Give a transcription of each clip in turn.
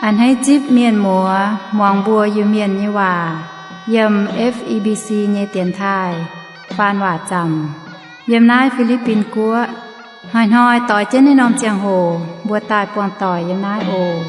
A'hneiv zipv mienh muoz muangx mbuo Iu-Mienh nyei waac yiem F E B C nyei dienx taaih faan waac zaamc yiem naaiv Fi^li^bin Guoqv. Hnoi-hnoi doix jienv naaiv norm ziangh hoc mbuo daaih buangh doic yiem naaiv oc.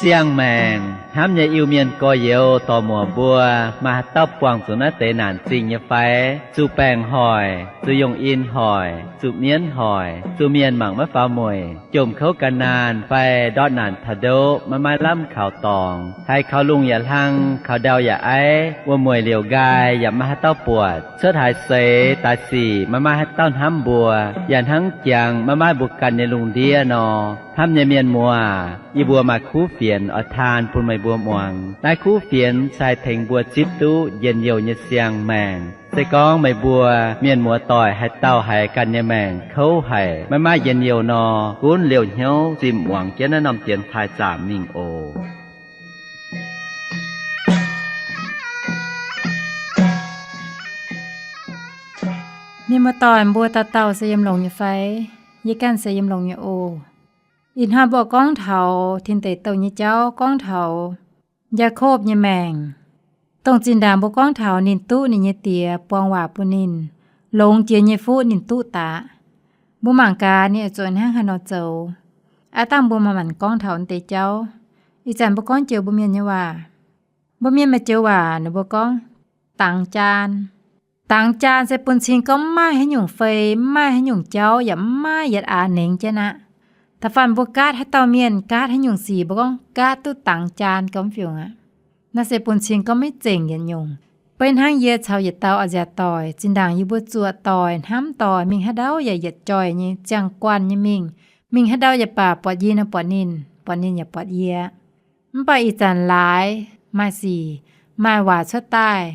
Siang-maengc hnamv nyei Iu-Mienh gorx-youz dorc-muoc mbuo, maaih haaix dauh buangh zuqc naaiv deix naanc zingh nyei fai? Zuqc baengc hoic, zuqc yongh in hoic, zuqc mienv hoic, zuqc mienh mangc maiv faaux mueic, jomc kouv gan naanh fai ndortv naanc taux ndoqv maiv maaih lamh kaux dorngx, haiz kaux lungh yaac hlang, kaux ndau yaac aiv, wuom-mueic liouc nqaai yaac maiv maaih haaix dauh buatc, cuotv haaix seix daaih sic maiv maaih haaix dauh hnamv mbuo, yaac hnangv jangx maiv maaih mbuo ganh nyei lungh ndiev nor. Hnamv nyei mienh muoz, yie mbuo maaih kuv fienx oix taan bun meih mbuo muangx. Naaiv kuv fienx se haih tengx mbuo zipv duqv njien-youh nyei siang-maengc. Se gorngv meih mbuo mienh muoz doic haaix dauh haiz ganh nyei maengc kouv haic, maiv maaih njien-youh nor, gunv liouh hnyouv zimh muangx jienv naaiv norm dienx taaih zaamc mingh oc. Mienh muoz doic, mbuo dauh dauh se yiem longx nyei fai? Yie ganh se yiem longx nyei oc. Ih hnoi mbuo gorngv taux tin deic douh nyei jauv, gorngv taux Yaakopv nyei maengc. Dongh zinh ndaangc mbuo gorngv taux ninh duqv ninh nyei diex buang waac bun ninh, longx jiex nyei fuqv ninh duqv daqc. Mbuo mangc gaax ninh oix zuqc hnangv haaix nor zoux. Aav dangh mbuo maaih manc gorngv taux deix jauv. Ih zanc mbuo gorngv joux mbuo mienh nyei waac. Mbuo mienh maaih joux waac ninh mbuo gorngv, dangx jaan. Dangx jaan se bun cing gorngv mv maaih haaix nyungc fei, mv maaih haaix nyungc jauv, yaac mv maaih yietc aax nengx jienv aqv. Da'faanh mbuo gaatv haaix dauh mienh, gaatv haaix nyungc sic, mbuo gorngv gaatv duqv dangx jaan gormx fiungc aqv. Naaiv se bun cing gorngv maiv zengc yietc nyungc. Beiv hnangv yie caux yietc dauh a'nziaauc doic, zinh ndaangc yie mbuo zuoqc doic, hnamv doic, mingh haaix ndau yaac yietc joih nyei, ziangh guanh nyei mingh. Mingh haaix ndau yaac baac buatc yie nor buatc ninh, buatc ninh yaac buatc yie. Mv baac ih zanc laaix maaih sic, maaih waac cuotv daaih,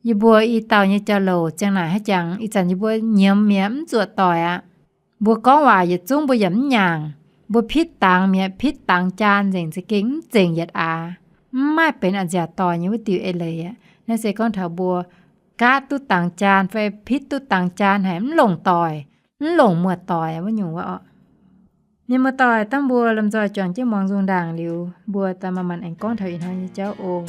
yie mbuo i dauh nyei jauv-louc ziang naaic haaix jangx, ih zanc yie mbuo nyiemz mi'aqv, mv zuoqc doic aqv. Mbuo gorngv waac yietc zungv mbuo yaac mv nyaangc. Mbuo pitv dangx mi'aqv, pitv dangx jaan nzengc, za'gengh mv zengc yietc aax. Mv maaih benx a'nziaauc doic nyei wuov diuc eix leiz aqv. Naaiv se gorngv taux mbuo gaatv duqv dangx jaan fai pitv duqv dangx jaan haic, mv longc doic, mv longc muoz-doic wuov nyungc wuov orqc. Mienh muoz-doic, dangh mbuo lomh nzoih juangc jienv muangx nzung ndaangc liuz, mbuo daaih manc-manc aengx gorngv taux ih hnoi nyei jauv oc.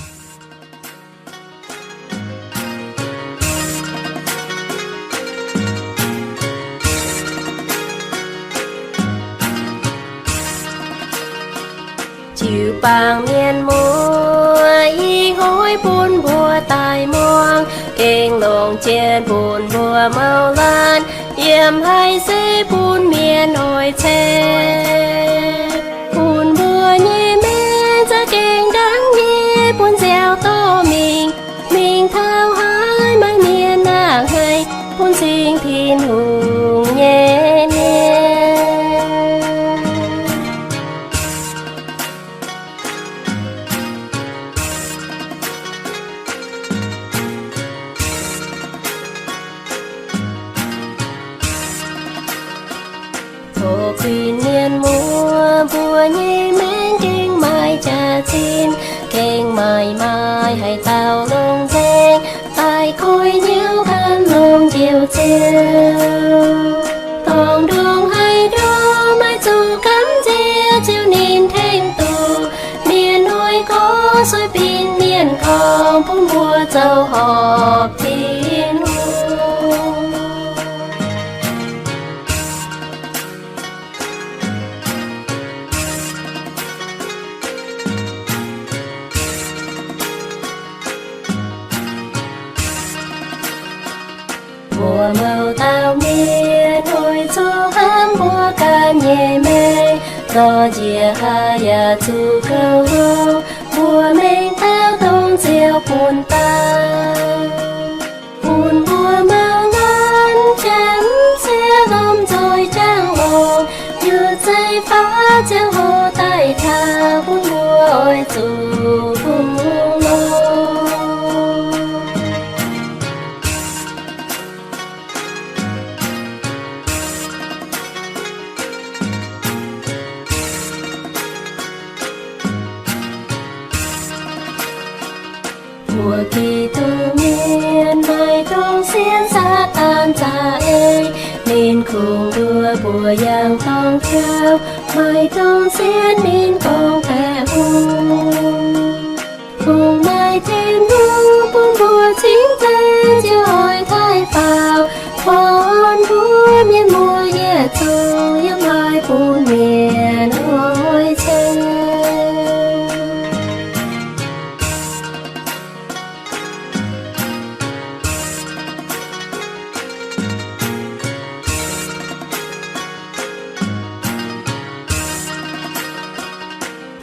Jiu-baang mienh muoz, ih hnoi bun mbuo daaih muangx, gengh longc jien bun mbuo mouz laanh, yiem haic se bun mienh oix ceng. Bun mbuo nyei maengc za'gengh ndangv nyei bun nziaaux dorh mingh, mingh taux haaix maaih mienh aqv haic, bun cing Tin-Hungh nyei mienh. Tov zinh mienh muoz, mbuo nyei maengc gengh maaih jaax-zinh, gengh maaih maaih haaix dauh longc nzengc, daaih koiv hnyouv gan longc njoux Ziouv. Dorngx ndongc haaix ndongc maiv zuqc gamh nziex Ziouv ninh tengx duqv. Mienh noic gorx sueih bin mienh gorngv, bun mbuo zoux horpc Tin-Hungh. Mbuo mouz dauh mienh noic zuqc hnamv mbuo ganh nyei maengc, zorqv njiec haaix yaac zuqc kouv longx. Mbuo mengh taux dongh Ziouv bun daaih, bun mbuo mouz laanh janx siev lomh nzoih jangx longx, yietc zeiv faaux ziangh hoc daaih taux, bun mbuo oix zuqc bungx longx. Mbuo Giduc mienh maaih dongh sienx Saadaan za'eix, ninh kungx Mbuo yangh dorng kouv, maaih dongh sienx ninh gorngv baeqc hungh. Kungx maaih Tin-Hungh bun mbuo cingx daaih ziouc oix taaih faaux, orn mbuo mienh muoz yietc zungv yiem haaix bun mienh oix ceng.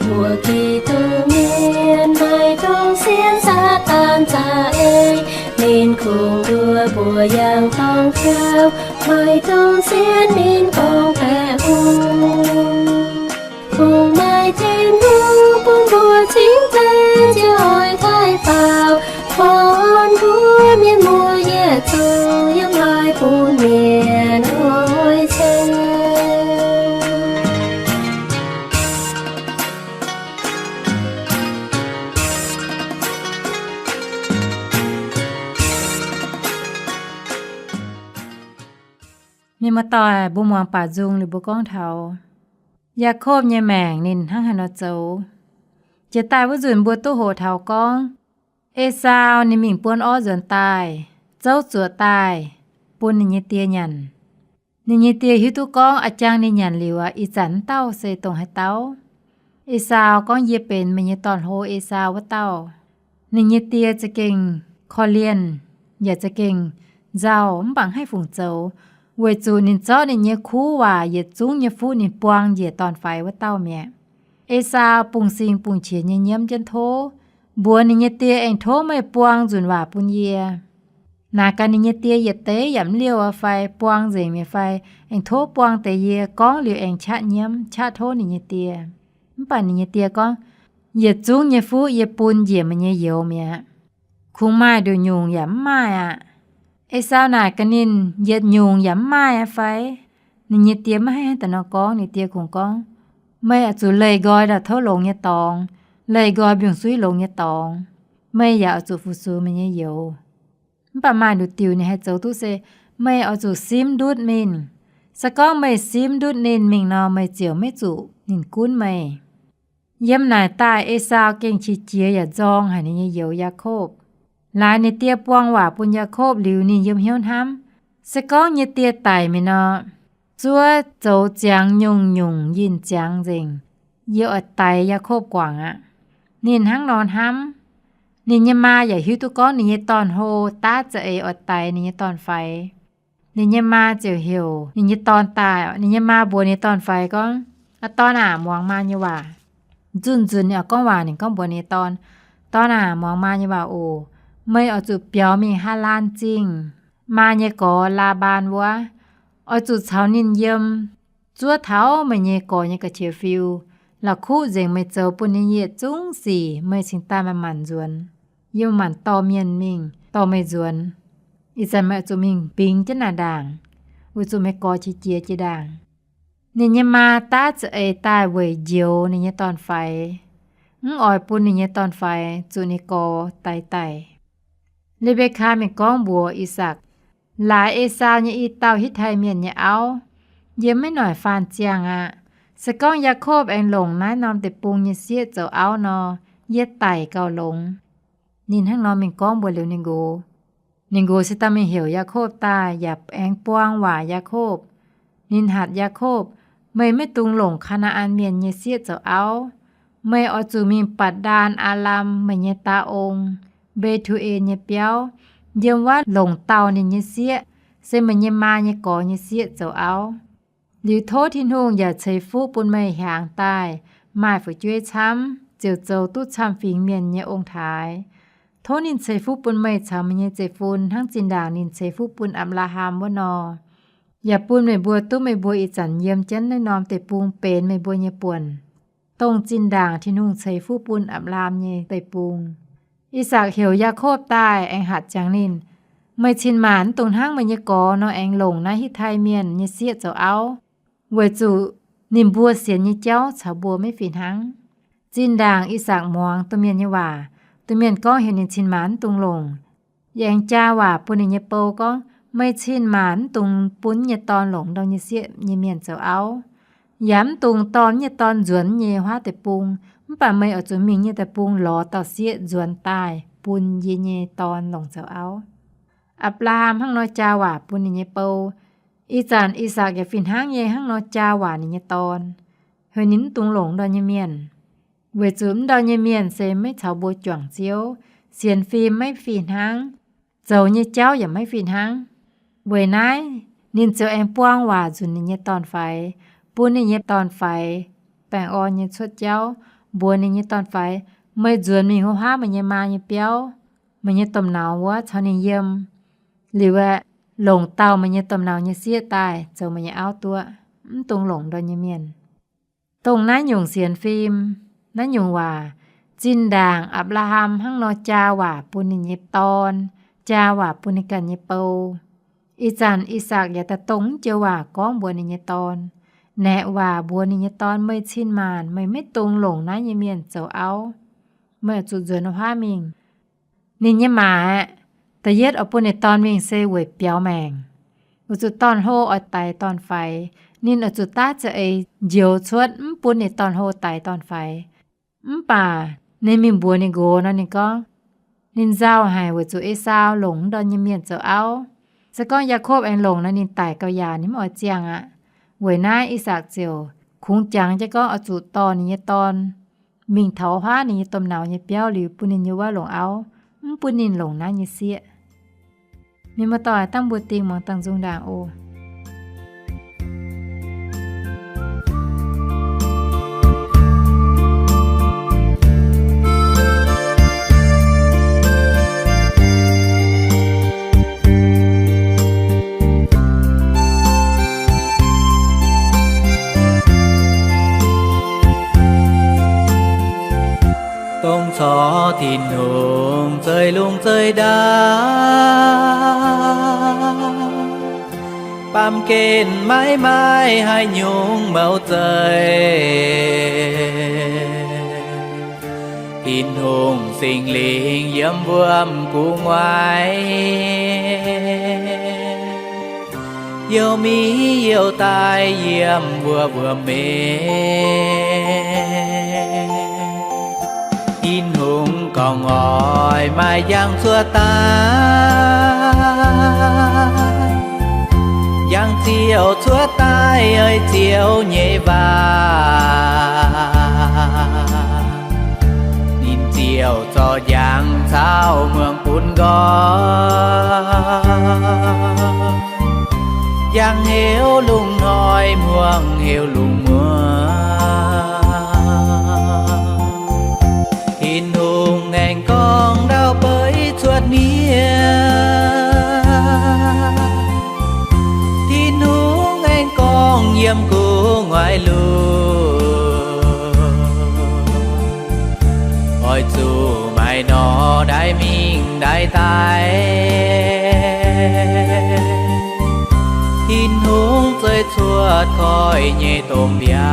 Mbuo Giduc mienh maaih dongh sienx Saadaan za'eix, ninh kungx nduov mbuo yangh dorng kouv, maaih dongh sienx ninh gorngv baeqc hungh. Kungx maaih Tin-Hungh bun mbuo cingx daaih ziouc oix taaih faaux, orn mbuo mienh muoz yietc zungv yiem haaix bun mienh oix ceng. Mienh muoz-doic, mbuo muangx baac nzung liuz mbuo gorngv taux Yaakopv nyei maengc ninh hnangv haaix nor zoux. Jiex daaih wuov nzunc mbuo duqv hoqc taux gorngv, Esaau ninh mingh buonv orv nzuonx daaih, zouv zuoqc daaih, bun ninh nyei die nyanc. Ninh nyei die hiuv duqv gorngv a'jang ninh nyanc liuz aqv, ih zanc wuov dauh se dongh haaix dauh. Esaau gorngv, Yie benx meih nyei dorn-hlo, Esaau wuov dauh. Ninh nyei die za'gengh korv-lienh yaac za'gengh nzauh mv baac mv haih fungc zoux, weic zuqc ninh zorqv ninh nyei kuv waac yietc zungv nyei fuqv ninh buang njiec dorn-faix wuov dauh mi'aqv. Esaau bungx-sing bungx-qiex nyei nyiemv jienv tov, mbuox ninh nyei die, Aengx tov meih buang nzunc waac bun yie. Naaic gaax ninh nyei die yietc deix yaac mv liouh aqv fai, buang nzengc mi'aqv fai, Aengx tov buang deix yie. Gorngv liuz aengx qaqv nyiemv, qaqv tov ninh nyei die. Mv baac ninh nyei die gorngv, Yietc zungv nyei fuqv yie bun njiec meih nyei youz mi'aqv. Kungx maaih nduqc nyungc yaac mv maaih aqv. Esaau naaic gaax ninh, Yietc nyungc yaac mv maaih aqv fai? Ninh nyei die maiv haih daaih nor gorngv. Ninh die kungx gorngv, Meih oix zuqc leih nqoi ndau-touv longx nyei dorngx, leih nqoi mbiungc-suiv longx nyei dorngx. Meih yaac oix zuqc fu-sux meih nyei youz. Mv baac maaih nduqc diuc ninh haih zoux duqv se, meih oix zuqc simv ndutv mingh. Se gorngv meih simv ndutv ninh mingh nor, meih ziouc maiv zuqc ninh gunv meih. Yiem naaic daaih Esaau gengh qiex jiez yaac nzorng haic ninh nyei youz Yaakopv. Laaix ninh die buang waac bun Yaakopv liuz, ninh yiem hnyouv hnamv, Se gorngv yie die daic mingh nor, zuov zoux ziangx nyungc-nyungc yinh ziangx nzengc, yie oix daix Yaakopv guangc aqv. Ninh hnangv nor hnamv. Ninh nyei maa yaac hiuv duqv gorngv ninh nyei dorn-hlo daav za'eix oix daix ninh nyei dorn-faix. Ninh nyei maa ziouc heuc ninh nyei dorn daaih. Ninh nyei maa mbuox ninh nyei dorn-faix gorngv, Aa dorn aac, muangx maa nyei waac. Zunh nzunc ninh oix gorngv waac, ninh gorngv mbuox ninh nyei dorn, Dorn aac, muangx maa nyei waac oc. Meih oix zuqc biaux mingh Haalaan Zingh, maa nyei gorx, Laa^mbaan wuov. Oix zuqc caux ninh yiem, zuov taux meih nyei gorx nyei ga'qiex fiu, la'kuqv nzengc meih zoux bun ninh yietc zungv sic, meih cingx daaih manc-manc nzuonx. Yie manc-manc dorh mienh mingh dorh meih nzuonx. Ih zanc meih oix zuqc mingh bingx jienv naaic ndaangc, weic zuqc meih gorx qiex jiez jiex ndaangc. Ninh nyei maa daav za'eix daaih weic njoux ninh nyei dorn-faix, mv oix bun ninh nyei dorn-faix zuqc ninh gorx daix daic. Le^mbe^kaa mingh gorngv mbuox Ih^sakc, Laaix Esaau nyei i dauh Hitv^tai Mienh nyei auv, yie maiv noic faan ziangh aqv. Se gorngv Yaakopv aengx longc naaiv norm deic-bung nyei sieqv zoux auv nor, yie daic gauh longx. Ninh hnangv nor mingh gorngv mbuox liuz ninh nqox. Ninh nqox se daaih mingh heuc Yaakopv daaih yaac aengx buang waac Yaakopv. Ninh hatc Yaakopv, Meih maiv dungx longc Kaa^naa^an Mienh nyei sieqv zoux auv. Meih oix zuqc mingh Batc^ndaan Aalam, meih nyei daa ong, Mbe^tu^en nyei biauv, yiem wuov longc dauh ninh nyei sieqv, se meih nyei maa nyei gorx nyei sieqv zoux auv. Liuz tov Tin-Hungh yaac ceix fuqv bun meih hiaangx daaih maaih fu'jueiv camv, ziouc zoux duqv camv-fingx mienh nyei ong-taaix. Tov ninh ceix fuqv bun meih caux meih nyei zeiv-fun hnangv zinh ndaangc ninh ceix fuqv bun Apc^laa^ham wuov nor. Yaac bun meih mbuo duqv meih mbuo ih zanc yiem jienv naaiv norm deic-bung benx meih mbuo nyei buonc, dongh zinh ndaangc Tin-Hungh ceix fuqv bun Apc^laa^ham nyei deic-bung. Ih^sakc heuc Yaakopv daaih aengx hatc ziangx ninh, Meih cin-maanc mv dungx hnangv meih nyei gorx nor aengx longc naaiv Hitv^tai Mienh nyei sieqv zoux auv, weic zuqc ninh mbuo sienx nyei jauv caux mbuo maiv fih hnangv. Zinh ndaangc Ih^sakc muangx domh mienh nyei waac, domh mienh gorngv heuc ninh cin-maanc mv dungx longc. Yaac aengx jaa waac bun ninh nyei bou gorngv, Meih cin-maanc mv dungx bun nyei dorn longc ndorm nyei sieqv nyei mienh zoux auv, yaac mv dungx dorh nyei dorn nzuonx nyei huaav deic-bung. Mv baac meih oix zuqc mingh nyei deic-bung lorz dauh sieqv nzuonx daaih bun yie nyei dorn longc zoux auv. Apc^laa^ham hnangv nor jaa waac bun ninh nyei bou. Ih zanc I^sakc yaac fih hnangv nyei hnangv nor jaa waac ninh nyei dorn, heuc ninh mv dungx longc ndorm nyei mienh, weic zuqc mv ndorm nyei mienh se maiv caux mbuo juangc Ziouv, sienx fim maiv fih hnangv, zoux nyei jauv yaac maiv fih hnangv. Weic naaiv ninh ziouc aengx buang waac nzunc ninh nyei dorn-faix, bun ninh nyei dorn-faix baengh orn nyei cuotv jauv, mbuox ninh nyei dorn-faix, meih nzuonx mingh wuov huaav meih nyei maa nyei biauv, meih nyei domh nauz wuov caux ninh yiem. Liuz aeqv, longc dauh meih nyei domh nauz nyei sieqv daaih zoux meih nyei auv duqv, mv dungx longc ndorm nyei mienh. Dongh naaiv nyungc sienx fim, naaiv nyungc waac, zinh ndaangc Apc^laa^ham hnangv nor jaa waac bun ninh nyei dorn, jaa waac bun ninh ganh nyei bou. Ih zanc I^sakc yaac daaih dongh naaiv joux waac gorngv mbuox ninh nyei dorn, naeqc waac mbuox ninh nyei dorn, meih cin-maanc, meih maiv dungx longc naaiv nyei mienh zoux auv. Meih oix zuqc nzuonx wuov huaav mingh. Ninh nyei maa aeqv, da'yietv oix bun ninh dorn mingh se weic biaux maengc. Weic zuqc dorn-hlo oix daix dorn-faix, ninh oix zuqc daav za'eix njoux cuotv mv bun ninh dorn-hlo daix dorn-faix. Mv baac ninh mingh mbuox ninh nqox nor, ninh gorngv ninh nzauh haic weic zuqc Esaau longc mv ndorm nyei mienh zoux auv. Se gorngv Yaakopv aengx longc nor, ninh daic gauh yaauc, ninh mv oix ziangh aqv. Weic naaiv I^sakc ziouc kungx jangx jienv gorngv oix zuqc dorh ninh nyei dorn mingh taux huaav ninh nyei domh nauz nyei biauv liuz bun ninh nyei wuov longc auv, mv bun ninh longc naaiv nyei sieqv. Mienh muoz-doic, dangh mbuo dingh muangx dangh nzung ndaangc oc. Dongh corc Tin-Hungh zeiv lungh zeiv ndau, baamh gen maiv maaih haaix nyungc mouc zeiv. Tin-Hungh Singx Lingh yiem wuom gu'nguaaic, youh mi youh daaih yiem wuom wuom-meiv. Tin-Hungh gorngv oix maaih njang cuotv daaih, njang ziouc cuotv daaih ei Ziouv nyei waac. Ninh ziouc zorc njang caux muangx bun nqoi, njang heuc lungh hnoi, muangx heuc lungh muoz. Tin-Hungh aengx gorngv ndau beiv cuotv miev. Tin-Hungh aengx gorngv yiem gu'nguaaic lungh, oix zuqc maaih norm ndaix mingh ndaix daaih. Tin-Hungh zeiv cuotv koiv nyei domh mbiaauc.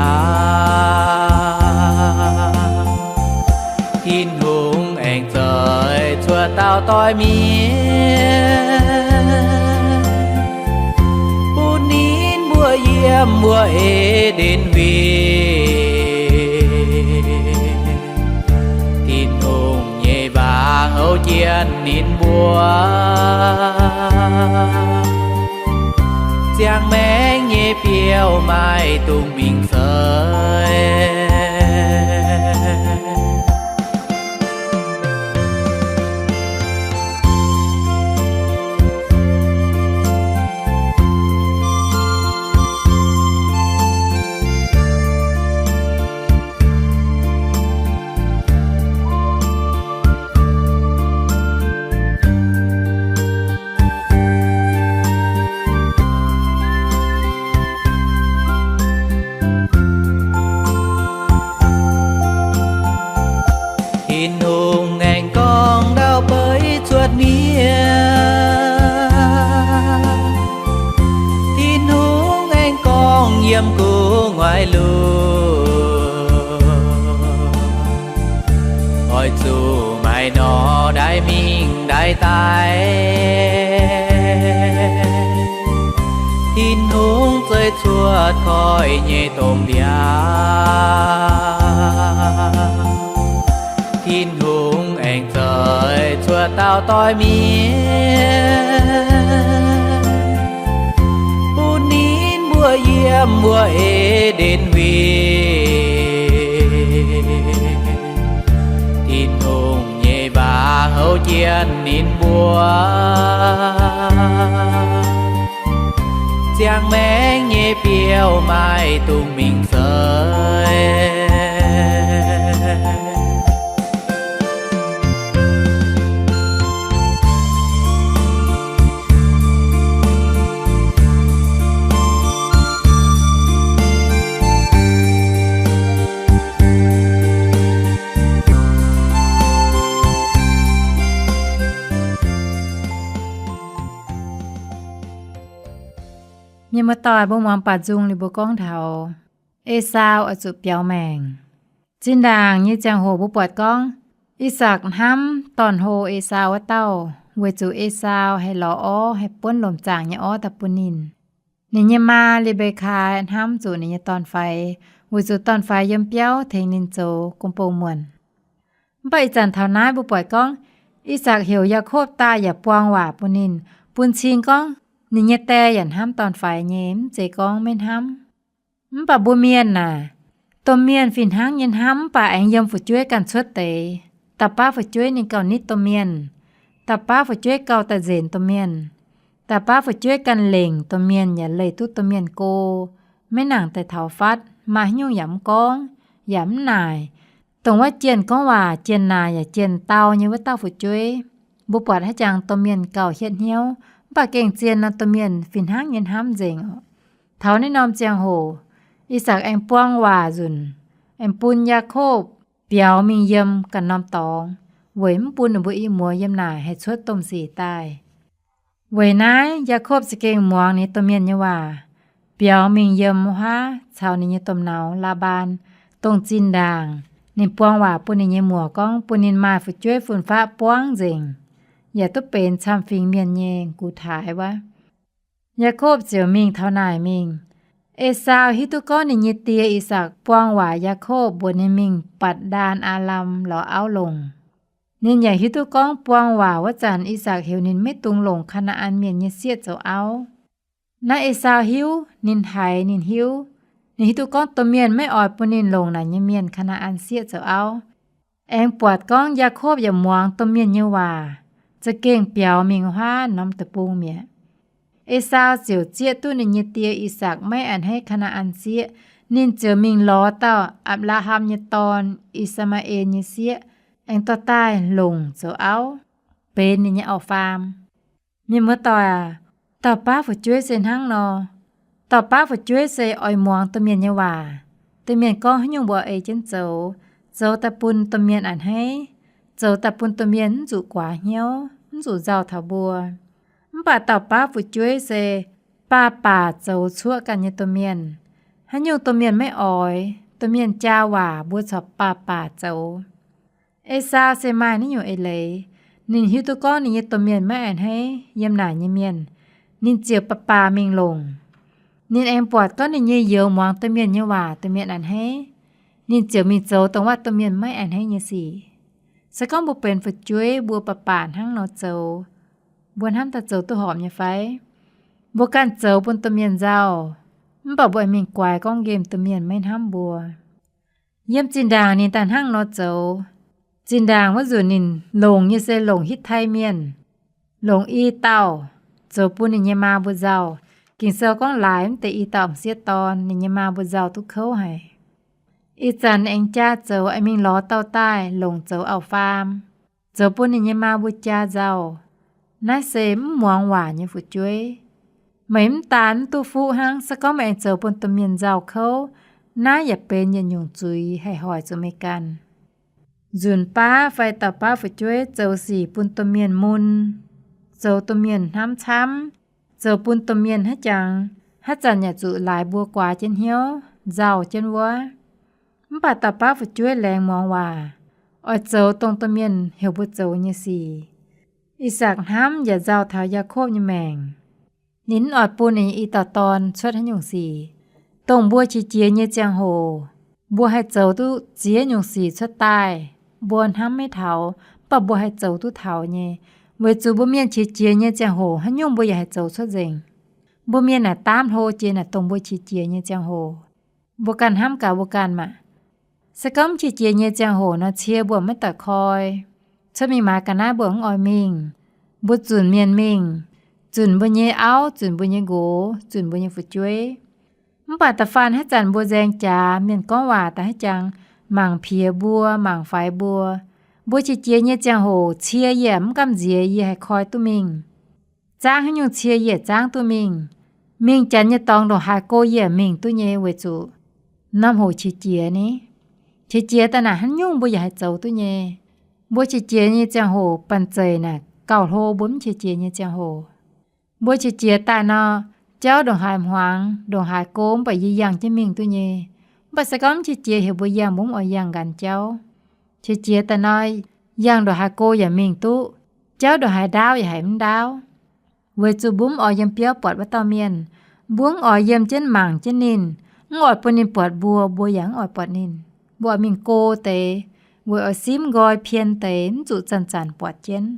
Tin-Hungh aengx zeiv cuotv dauh doix miev, bun ninh mbuo yiem wuov E^nden Huingx. Tin-Hungh nyei waac houv jienv ninh mbuo, ziangh maengc nyei biouv maiv dungx mingh seix. Tin-Hungh aengx gorngv ndau beiv cuotv miev. Tin-Hungh aengx gorngv yiem gu'nguaaic lungh, oix zuqc maaih norm ndaix mingh ndaix daaih. Koiv nyei domh mbiauz, Tin-Hungh aengx zoix cuotv dauh doix mienh, bun ninh mbuo yiem wuov E^nden Huingx. Tin-Hungh nyei waac houv jienv ninh mbuo, ziangh maengc nyei biouv maaih dungz mingh seix. Mienh muoz-doic, mbuo muangx baac nzung liuz mbuo gorngv taux Esaau oix zuqc biaux maengc. Zinh ndaangc nyei ziangh hoc mbuo buatc gorngv, I^sakc hnamv dorn-hlo Esaau wuov dauh, weic zuqc Esaau haih lorz orv, haih buonv lomc zaangc nyei orv daaih bun ninh. Ninh nyei maa, Le^mbe^kaa, hnamv zuqc ninh nyei dorn-faix, weic zuqc dorn-faix yiem biauv tengx ninh zoux gong bou muonc. Mv baac ih zanc taux naaiv mbuo buatc gorngv, I^sakc heuc Yaakopv daaih yaac buang waac bun ninh, bun cing gorngv ninh nyei die yaac hnamv dorn-faix nyei, mv zeiz gorngv maiv hnamv. Mv baac mbuo mienh aah, domh mienh fih hnangv nyei hnamv mv baac aengx yiem fu'jueiv ganh cuotv deix. Dauh baav fu'jueiv ninh gauh nitv domh mienh. Dauh baav fu'jueiv gauh daaih nzenc domh mienh. Dauh baav fu'jueiv ganh lengc domh mienh yaac leih duqv domh mienh go, maiv nangc daaih taux fatv, maaih haaix nyungc yaac mv gorngv, yaac mv naaic. Dongh wuov jienh gorngv waac, jienh naaic yaac jienh dau nyei wuov dauh fu'jueiv, mbuo buatc haiz jangx domh mienh gauh hietv hnyouv, mv baac gengh zien nor domh mienh fih hnangv nyei hnamv nzengc oc. Taux naaiv norm ziangh hoc, I^sakc aengx buang waac nzunc, aengx bun Yaakopv biaux mingh yiem ganh norm dorngx, weic mv bun ninh mbuo i muoz yiem naaic haih cuotv domh sic daaih. Weic naaiv Yaakopv za'gengh muangx ninh domh mienh nyei waac, biaux mingh yiem wuov haav caux ninh nyei domh nauz, Laa^mbaan, dongh zinh ndaangc ninh buang waac bun ninh nyei muoc gorngv bun ninh maaih fu'jueiv fun-faqv buangv nzengc, yaac duqv benx camv-fingx mienh nyei gux-taaix wuov. Yaakopv ziouc mingh taux naaic mingh. Esaau hiuv duqv gorngv ninh nyei die, I^sakc, buang waac Yaakopv mbuox ninh mingh Batc^ndaan Aalam lorz auv longc. Ninh yaac hiuv duqv gorngv buang waac wuov zanc I^sakc heuc ninh maiv dungx longc Kaa^naa^an Mienh nyei sieqv zoux auv. Naaiv Esaau hiuv, ninh haiz ninh hiuv. Ninh hiuv duqv gorngv domh mienh maiv oix bun ninh longc naaic nyei mienh Kaa^naa^an sieqv zoux auv. Aengx buatc gorngv Yaakopv yaac muangx domh mienh nyei waac, za'gengh biaux mingh wuov haav norm deic-bung mi'aqv. Esaau ziouc zieqv duqv ninh nyei die I^sakc maiv a'hneiv Kaa^naa^an sieqv. Ninh ziouc mingh lorz dauh Apc^laa^ham nyei dorn, I^saa^maa^en nyei sieqv, aengx dorh daaih longc zoux auv, benx ninh nyei auv-faam. Mienh muoz-doic aac, dauh baav fu'jueiv se hnangv nor. Dauh baav fu'jueiv se oix muangx domh mienh nyei waac. Domh mienh gorngv haaix nyungc mbuo ei jienv zoux, zoux daaih bun domh mienh a'hneiv, zoux daaih bun domh mienh mv zuqc guaax hnyouv, mv zuqc nzauh taux mbuo. Mv baac dauh baav fu'jueiv se baac-baac zoux cuoqv ganh nyei domh mienh. Haaix nyungc domh mienh maiv oix, domh mienh jaa waac, mbuo corc baac-baac zoux. Esaau se maaih naaiv nyungc eix leiz. Ninh hiuv duqv gorngv ninh nyei domh mienh maiv a'hneiv yiem naaic nyei mienh, ninh ziouc baac-baac mingh longc. Ninh aengx buatc gorngv ninh nyei youz muangx domh mienh nyei waac, domh mienh a'hneiv, ninh ziouc mingh zoux dongh wuov domh mienh maiv a'hneiv nyei sic. Se gorngv mbuo benx fu'jueiv, mbuo baac-baac hnangv nor zoux, mbuo hnamv daaih zoux duqv horpc nyei fai? Mbuo ganh zoux bun domh mienh nzauh, mv baac mbuo aengx mingh guaix gorngv nqemh domh mienh maiv hnamv mbuo. Yiem zinh ndaangc ninh daaih hnangv nor zoux. Zinh ndaangc wuov nzunc ninh longc nyei se longc Hitv^tai Mienh, longc i dauh, zoux bun ninh nyei maa mbuo nzauh. Ging-Sou gorngv laaix mv deix i dauh m'sieqv dorn, ninh nyei maa mbuo nzauh duqv kouv haic. Ih zanc ninh aengx jaa zoux, aengx mingh lorz dauh daaih longc zoux auv-faam, zoux bun ninh nyei maa mbuo jaa nzauh. Naaiv se mv muangx waac nyei fu'jueiv. Meih mv daan mv duqv fuqv hnangv, se gorngv meih aengx zoux bun domh mienh nzauh kouv, naaiv yaac benx yietc nyungc zuiz haih hoic zuqc meih ganh. Nzunc baav fai dauh baav fu'jueiv zoux sic bun domh mienh mun, zoux domh mienh hnamv camv, zoux bun domh mienh haiv jangx, haaix zanc yaac zuqc laaix mbuo guaax jienv hnyouv, nzauh jienv wuov. Mv baac dauh baav fu'jueiv laengz muangx waac, oix zoux dongh domh mienh heuc mbuo zoux nyei sic. I^sakc hnamv yaac nzauh taux Yaakopv nyei maengc. Ninh mv oix bun ninh nyei i dauh dorn cuotv haaix nyungc sic. Dongh mbuo qiex jiez nyei ziangh hoc, mbuo haih zoux duqv ziex nyungc sic cuotv daaih, mbuo hnamv maiv taux, mv baac mbuo haih zoux duqv taux nyei. Weic zuqc mbuo mienh qiex jiez nyei ziangh hoc haaix nyungc mbuo yaac haih zoux cuotv nzengc. Mbuo mienh naaic daamv hlo jiex naaic dongh mbuo qiex jiez nyei ziangh hoc. Mbuo ganh hnamv gaax mbuo ganh maah! Se gorngv mv qiex jiez nyei ziangh hoc nor, cie mbuo maiv doic koi. Cuotv mingh maaiz ga'naaiv mbuo mv oix mingh. Mbuo zunc mienh mingh, zunc mbuo nyei auv, zunc mbuo nyei nqox, zunc mbuo nyei fu'jueiv. Mv baac da'faanh haaix zanc mbuo nzaeng jaax, mienh gorngv waac da'haaix jangx, mangc piex mbuo, mangc faix mbuo. Mbuo qiex jiez nyei ziangh hoc cie yie mv gamh nziex yie haih koi duqv mingh. Zaangv haaix nyungc cie yie zaangv duqv mingh. Mingh janx nyei dorngx ndongc haaix go yie mingh duqv nyei weic zuqc norm hoc qiex jiez ni. Qiex jiez daaih naaic haaix nyungc mbuo yaac haih zoux duqv nyei. Mbuo qiex jiez nyei ziangh hoc banh zeic naaic gauh hlo mbuo mv qiex jiez nyei ziangh hoc. Mbuo qiex jiez daaih nor, jauv ndongc haaix hmuangx, ndongc haaix go mv baac yie yangh jienv mingh duqv nyei. Mv baac se gorngv mv qiex jiez heuc mbuo yangh, mbuo mv oix yangh nqanx jauv. Qiex jiez daaih nor, yangh ndongc haaix go yaac mingh duqv, jauv ndongc haaix ndaauv yaac haiz mv ndaauv. Weic zuqc mbuo mv oix yiem biauv buatc wuov dauh mienh. Mbuo mv oix yiem jienv mangc jienv ninh, mv oix bun ninh buatc mbuo, mbuo yaac mv oix buatc ninh. Mbuo oix mingh go deix, weic oix simv nqoi pien deix mv zuqc zanc-zanc buatc jienv.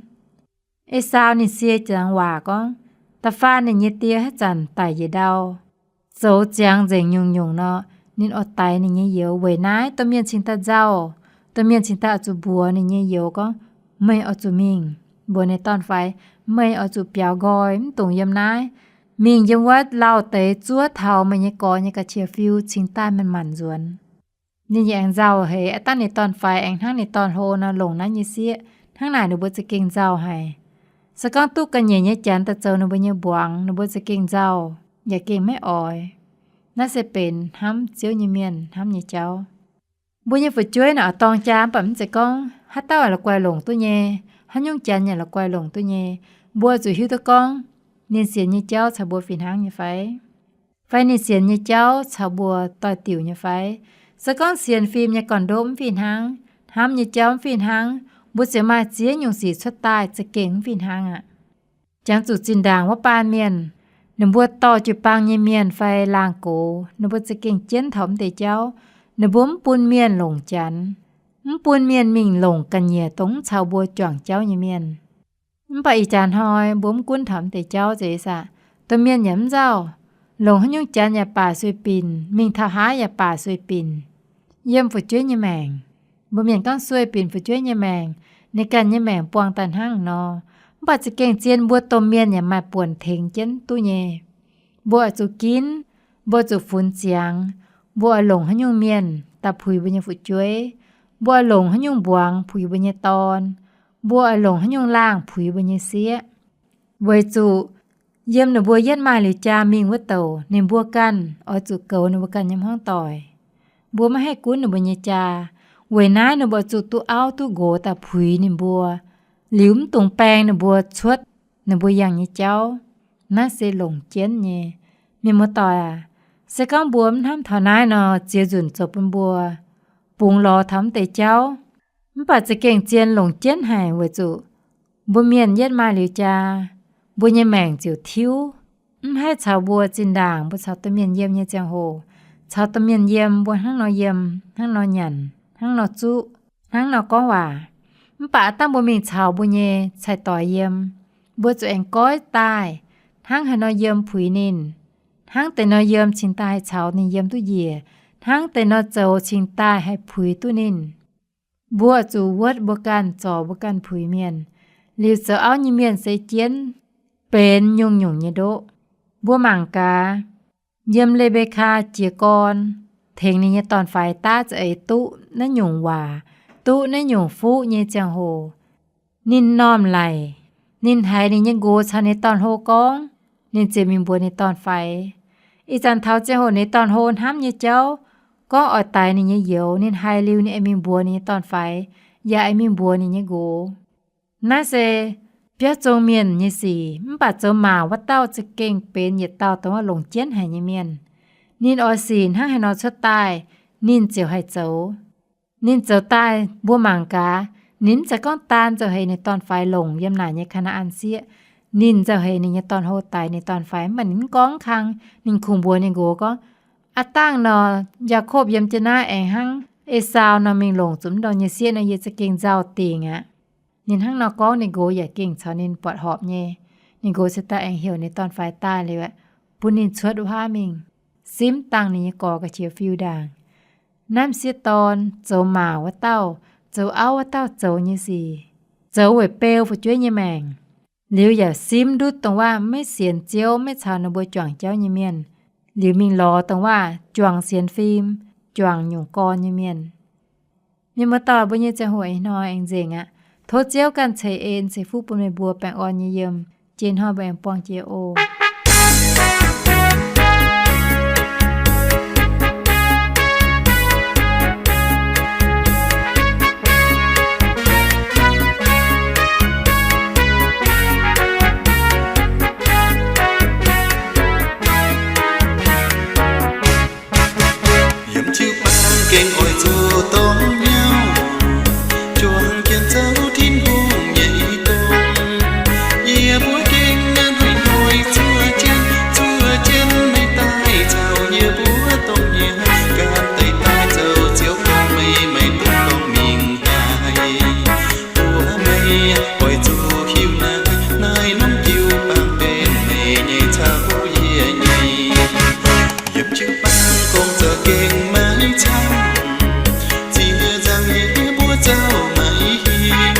Esaau ninh sie ziangx waac gorngv, da'faanh ninh nyei die haaix zanc daic njiec ndau, zoux ziangx nzengc nyungc-nyungc nor, ninh oix daix ninh nyei youz. Weic naaiv domh mienh cingx daaih nzauh, domh mienh cingx daaih oix zuqc mbuox ninh nyei youz gorngv, meih oix zuqc mingh mbuox ninh dorn-faix, meih oix zuqc biaux nqoi, mv dungx yiem naaiv. Mingh yiem wuov lauh deix zuov taux meih nyei gorx nyei ga'qiex fiu cingx daaih manc-manc nzuonx. Ninh yaac aengx nzauh heix, aav dangh ninh dorn-faix aengx hnangv ninh dorn-hlo nor longc naaiv nyei sieqv. Hnangv naaic ninh mbuo za'gengh nzauh haic. Se gorngv duqv ga'nyiec nyei janx daaih zoux ninh mbuo nyei mbuangz, ninh mbuo za'gengh nzauh, yaac gengh maiv oix. Naaiv se benx hnamv Ziouv nyei mienh hnamv nyei jauv. Mbuo nyei fu'jueiv naaic oix dorng jaa mv baac mv zeiz gorngv haaix dauh yaac la'guaih longc duqv nyei, haaix nyungc janx yaac la'guaih longc duqv nyei. Mbuo zuqc hiuv duqv gorngv ninh sienx nyei jauv caux mbuo fih hnangv nyei fai? Fai ninh sienx nyei jauv caux mbuo doix-diuc nyei fai? Se gorngv sienx fim nyei gorn-ndoqv mv fih hnangv, hnamv nyei jauv mv fih hnangv, mbuo ziouc maaih ziex nyungc sic cuotv daaih za'gengh mv fih hnangv aqv. Jangx zuqc zinh ndaangc wuov baan mienh, ninh mbuo dorh jiu-baang nyei mienh fai laangh gox, ninh mbuo za'gengh jienv taux mv deix jauv. Ninh mbuo mv bun mienh longc janx, mv bun mienh mingh longc ga'nyiec dongh mv caux mbuo juangc jauv nyei mienh. Mv baac ih jaax hnoi mbuo mv gunv taux mv deix jauv zeix saah, domh mienh yaac mv nzauh. Longc haaix nyungc janx yaac baac sueih binc, mingh taux haaix yaac baac sueih binc. Yiem fu'jueiv nyei maengc, mbuo mienh gorngv sueih binc fu'jueiv nyei maengc, ninh ganh nyei maengc buangh daaih hnangv nor. Mv baac za'gengh zien mbuo domh mienh yaac maaih buonc tengx jienv duqv nyei. Mbuo oix zuqc ginv, mbuo zuqc funx ziangx, mbuo oix longc haaix nyungc mienh daaih puix mbuo nyei fu'jueiv, mbuo oix longc haaix nyungc mbuangz puix mbuo nyei dorn, mbuo oix longc haaix nyungc laangh puix mbuo nyei sieqv. Weic zuqc yiem ninh mbuo yietv maaih liuz jaa mingh wuov douc, ninh mbuo ganh oix zuqc goux ninh mbuo ganh nyei hmuangv doic. Mbuo maiv haih gunv ninh mbuo nyei jaa. Weic naaiv ninh mbuo zuqc duqv auv duqv nqox daaih puix ninh mbuo, liuz mv dungx baeng ninh mbuo cuotv ninh mbuo yangh nyei jauv. Naaiv se longc jienv nyei. Mienh muoz-doic aac, se gorngv mbuo mv hnamv taux naaiv nor, ziex nzunc zoux bun mbuo bungx lorz taux mv deix jauv. Mv baac za'gengh zien longc jienv haic weic zuqc mbuo mienh yietv maaih liuz jaa, mbuo nyei maengc ziouc tiuv. Mv haih caux mbuo zinh ndaangc mbuo caux domh mienh yiem nyei ziangh hoc. Caux domh mienh yiem mbuo hnangv nor yiem, hnangv nor nyanc, hnangv nor zuqv, hnangv nor gorngv waac. Mv baac aav dangh mbuo mingh caux mbuo nyei cai-doix yiem, mbuo zuqc aengx goiv daaih hnangv haaix nor yiem puix ninh, hnangv deix nor yiem cingx daaih haih caux ninh yiem duqv njiec, hnangv deix nor zoux cingx daaih haih puix duqv ninh. Mbuo zuqc wuotv mbuo ganh, zorc mbuo ganh puix mienh. Liuz zoux auv nyei mienh se jienv benx nyungc-nyungc nyei ndoqv. Mbuo mangc gaax, yiem Le^mbe^kaa jiez gorn tengx ninh nyei dorn-faix daav za'eix duqv naaiv nyungc waac, duqv naaiv nyungc fuqv nyei ziangh hoc, ninh m'normh laic, ninh haiz ninh nyei nqox caux ninh dorn-hlo gorngv, ninh ziouc mingh mbuox ninh dorn-faix. Ih zanc taux ziangh hoc ninh dorn-hlo hnamv nyei jauv, gorngv oix daix ninh nyei youz, ninh haiz liuz ninh aengx mingh mbuox ninh nyei dorn-faix, yaac aengx mingh mbuox ninh nyei nqox. Naaiv se biauv zong mienh nyei sic, mv baac zoux maauc wuov dauh za'gengh benx yietc dauh dongh wuov longc jienv haic nyei mienh. Ninh oix sic hnangv haaix nor cuotv daaih, ninh ziouc haih zoux. Ninh zoux daaih mbuo mangc gaax, ninh mv zeiz gorngv daan nzauh heix ninh dorn-faix longc yiem naaic nyei Kaa^naa^an Sieqv. Ninh nzauh heix ninh nyei dorn-hlo daix ninh dorn-faix, mv baac ninh mv gorngv kang. Ninh kungx mbuox ninh nqox gorngv, Aav dangh nor, Yaakopv yiem jienv naaiv aengx hnangv Esaau nor mingh longc zuqc mv ndorm nyei sieqv nor, yie za'gengh nzauh dingc aqv. Ninh hnangv nor gorngv, ninh nqox yaac gengh caux ninh buatc horpc nyei. Ninh nqox se daaih aengx heuc ninh dorn-faix daaih liuz aeqv, bun ninh cuotv wuov haav mingh simv dangh ninh nyei gorx ga'qiex fiuv ndaangc. Naaiv m'sieqv dorn zoux maac wuov dauh, zoux auv wuov dauh zoux nyei sic, zoux weic beu fu'jueiv nyei maengc. Liuz yaac simv ndutv dongh waac maiv sienx Ziouv, maiv caux ninh mbuo juangc jauv nyei mienh. Liuz mingh lorz dongh waac juangc sienx fim, juangc nyungc gorn nyei mienh. Mienh muoz-doic, mbuo nyei ziangh hoc ih hnoi aengx nzengc aqv. Tov Ziouv ganh ceix en ceix fuqv bun meih mbuo baengh orn nyei yiem. Jiex hnoi mbuo aengx buangh jiex oc. Yiem jiu-baang gengh oix zuqc dorng hnyouv, juangc jienv zoux Tin-Hungh nyei gong. Yie mbuo gengh hnoi-hnoi zuov jienv, zuov jienv meih daaih caux yie mbuo dongh hnyouv, gan deix daaih zoux Ziouv gorngv meih, meih duqv gorngv mingh haaix. Mbuox meih oix zuqc hiuv naaiv, naaiv norm jiu-baang benx meih nyei caux yie nyei. Yiem jiu-baang gong za'gengh maiv camv, ziex nzaangc yie mbuo zauh maiv hingh.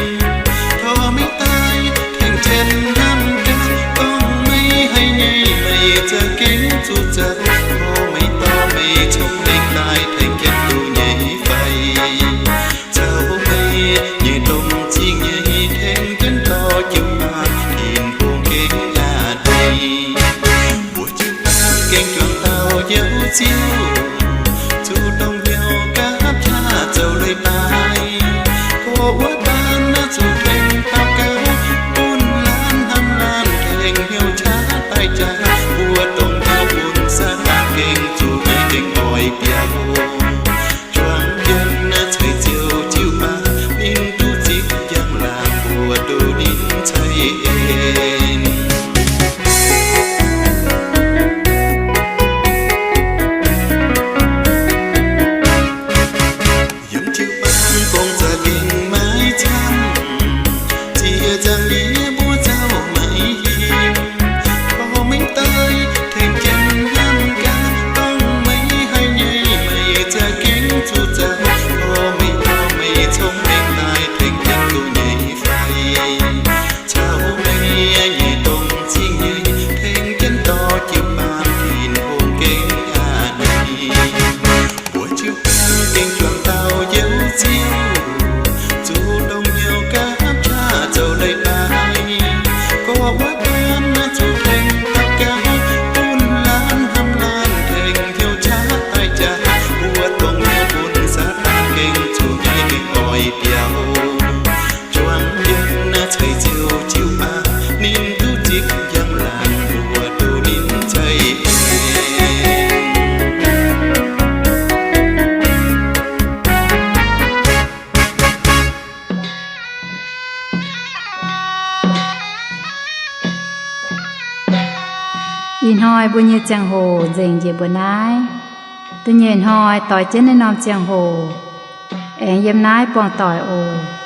Tov meih daaih tengx jienv hnamv gaax, gorngv meih haiz nyei meih za'gengh zuqc zauh. Tov meih dorh meih cong-mengh daaih tengx jienv duqv nyei fai? Caux meih nyei dongh zingh nyei tengx jienv dorh jiu-baang Tin-Hungh gengh aqc nyei. Mbuo jiu-baang gengh juangc dauh Njoux Ziouv, zuqc dongh hnyouv gapv qaqv zoux leiz-baaix. Gorx wuov baan naaiv zuqc tengx daux gaux, bun laanh hnamv laanh tengx hnyouv qaqv daaih jaax. Mbuo dongh hnyouv bun Saadaan gengh zuqc nyei gengh oix biaux. Juangc jienv naaiv ceix Ziouv jiu-baang, ninh duqv zipv njang-laangc mbuo duqv ninh ceix en. Yiem jiu-baang gong za'gengh maiv camv, ziex nzaangc yie mbuo zauh maiv hingh. Tov meih daaih tengx jienv hnamv gaax, gorngv meih haiz nyei meih za'gengh zuqc zauh. Tov meih dorh meih cong-mengh daaih tengx jienv duqv nyei fai? Caux meih nyei dongh zingh nyei tengx jienv dorh jiu-baang Tin-Hungh gengh aqc nyei. Mbuo jiu-baang gengh juangc dauh Njoux Ziouv, zuqc dongh hnyouv gapv qaqv zoux leiz-baaix. Gorx wuov baan naaiv zuqc tengx daux gaux, bun laanh hnamv laanh tengx hnyouv qaqv daaih jaax. Mbuo dongh hnyouv bun Saadaan gengh zuqc nyei gengh oix biaux. Juangc jienv naaiv ceix Ziouv jiu-baang, ninh duqv zipv njang-laangc mbuo duqv ninh ceix en. Ih hnoi mbuo nyei ziangh hoc nzengc njiec mbuo naaiv. Da'nyeic hnoi doix jienv naaiv norm ziangh hoc aengx yiem naaiv buangh doic oc.